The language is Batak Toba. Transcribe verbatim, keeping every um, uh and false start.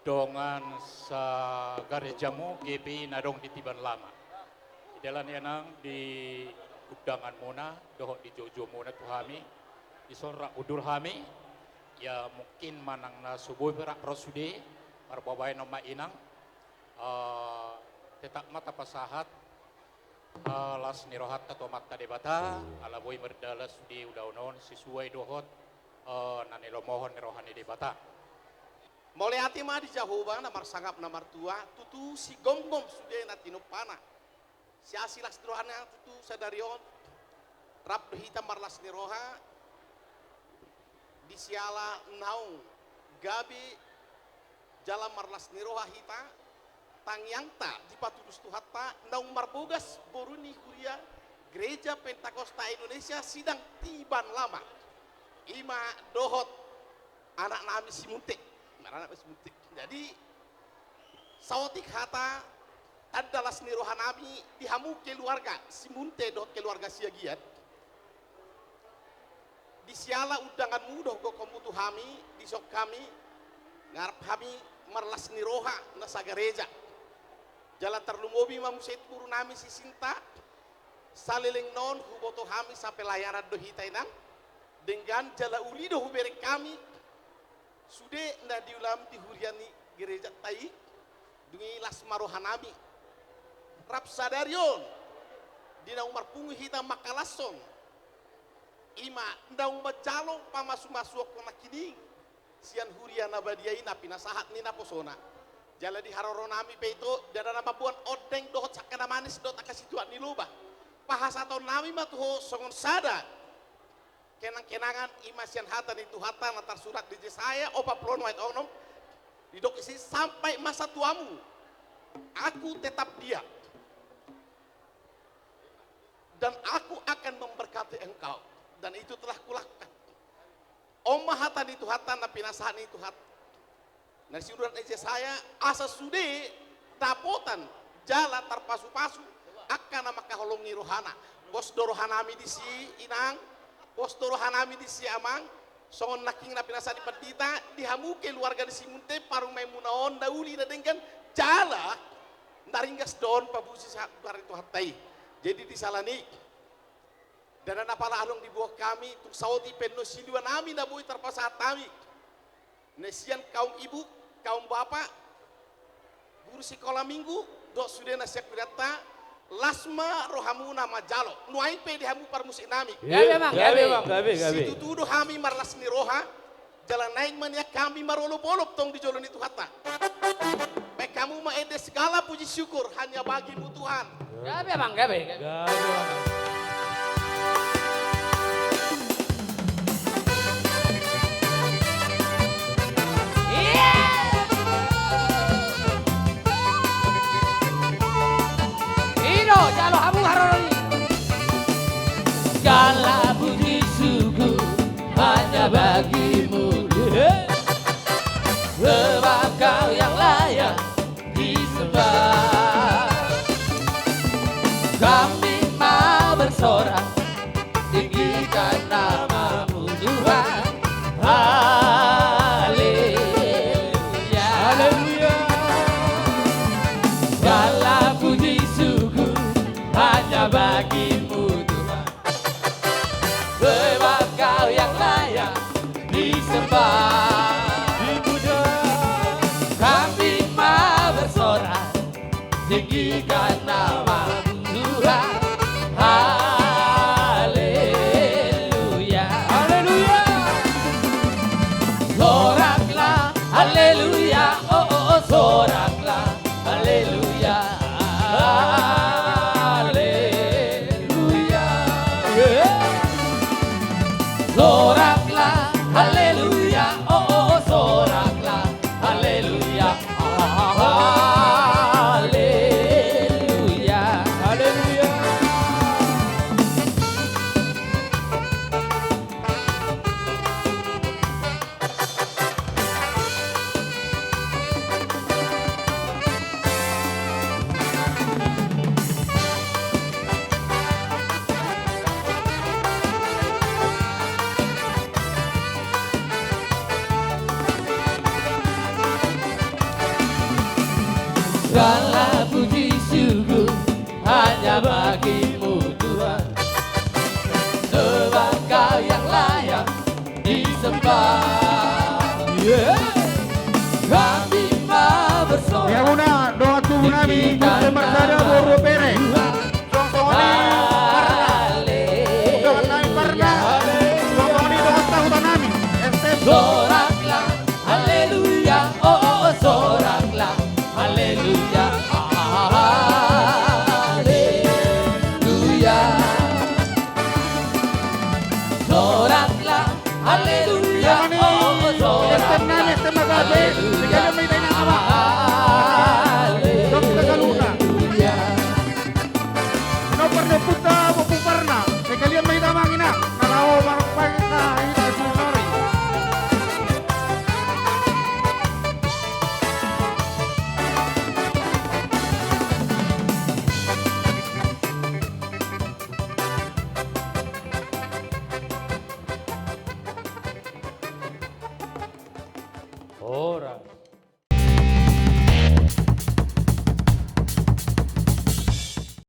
dongan sagarejamu G P I na adong di Tiban Lama. Di dalan i, Inang, di undanganmuna dohot di joujoumuna tu hami, dison rap mundur hami. Ia mungkin manang na so boi pe rap ro sude, marbabaen on ma, Inang. Eh, tetap ma tapasahat eh, las ni rohanta tu Amanta Debata, ala boi mardalan sude ulaon on sesuai dohot eh, na nilomohon ni roha ni Debata. Mauliate ma di Jahowa na marsangap na martua, tutu sigomgom sude na tinompana. Siala las ni rohana tutu sadari on, rap do hita marlas ni roha, di siala naung gabe jala marlas ni roha hita, tangiangta dipatulus Tuhanta, naung marbogas boru ni huria Gereja Pentakosta Indonesia sidang Tiban Lama. I ma dohot anaknami si Munte. Anak si Munte. Jadi, saotik hata tanda las ni rohanami di hamu keluarga si Munte dohot keluarga Siagian. Di siala undanganmu dohot gokhonmu tu hami, dison hami, ngarap hami marlas ni roha na sagareja. Jala tarlumobi ma muse tu borunami si Sinta, saleleng on huboto hami sapelayanan do hita, Inang, denggan jala uli do hubereng hami sude na diulahon di huria ni gerejanta i. Dung i las ma rohanami. Rap sadari on, di naung marpungu hita mangkalashon, i ma naung manjalo pamasumasuon nangkining sian huria na badia i na pinasahat ni naposona. Jala di haroronami pe ito, ndada na mamboan ondeng dohot sangka na manis dohot angka situak ni loba. Pasahatonnami ma tu ho songon sada kenangkenangan, i ma sian hata ni Tuhanta na tarsurat di Jesaya opat pulu onom ayat onom. Didok disi, "Sampai masa tuamu, Aku tetap dia, dan Aku akan memberkati engkau, dan itu telah Kulakukan." On ma hata ni Tuhanta na pinasahat ni Tuhanta. Na sinurat ni Jesaya, asa sude dapotan jala tarpasupasu angka na mangkaholongi rohana. Pos do rohanami disi, Inang, pos do rohanami disi, Amang, songon nangkin na pinasahat ni pandita, di hamu keluarga ni si Munte, parumaenmuna on na uli na denggan, jala na ringgas do on pamuji sahat tu ari Tuhanta i. Jadi di siala ni i, ndada na pala adong diboan hami, tung saotik pe annon siluanami na boi tarpasahat hami, na sian kaum ibu, kaum bapa, guru sikola minggu, dohot sude na sian kurianta, las ma rohamuna manjalo. Nuaeng pe di hamu parmusiknami. Gabe, Amang, gabe, gabe. Amang, gabe, gabe. Situtu do hami marlas ni roha, jala naeng ma nian hami marolopolop tong di jolo ni Tuhanta. Baen hamu ma ende segala puji syukur hanya bagi-Mu, Tuhan. Gabe, Amang, gabe, gabe. Gabe, Amang. Iya. I do, jalo hamu haroro i. Segala puji syukur hanya bagi-Mu, Tuhan. Sebab Kau yang layak disembah. Kami mau bersorak, tinggikan nama-Mu, Tuhan. Haleluya. Haleluya. Segala puji syukur hanya bagi-Mu, Tuhan. Sebab Kau yang layak disembah. Kami mau bersorak, tinggikan nama-Mu, Tuhan. Haleluya. Haleluya. Soraklah, haleluya, oh, oh, oh, soraklah. Haleluya, haleluya. Soraklah, haleluya, oh, oh, oh, soraklah. Haleluya, haleluya. Haleluya. Segala puji syukur hanya bagi-Mu, Tuhan. Sebab Kau yang layak disembah. Yeah. Kami mau bersorak. Ia muna dongan tubu nami, di Guste Marsada, Tuhan. Boru Pere. Songon i Parna. Dongan nami Parna. Songon i dongan sahuta nami, S M. Soraklah, haleluya, oh, oh, oh, soraklah, haleluya, haleluya. Soraklah, haleluya, oh, oh, oh, soraklah, haleluya, haleluya. Nomor na puta, Ompu Parna. Sai kalian ma hita, Amang Inang, na laho marpasak hita tu sori. Ora.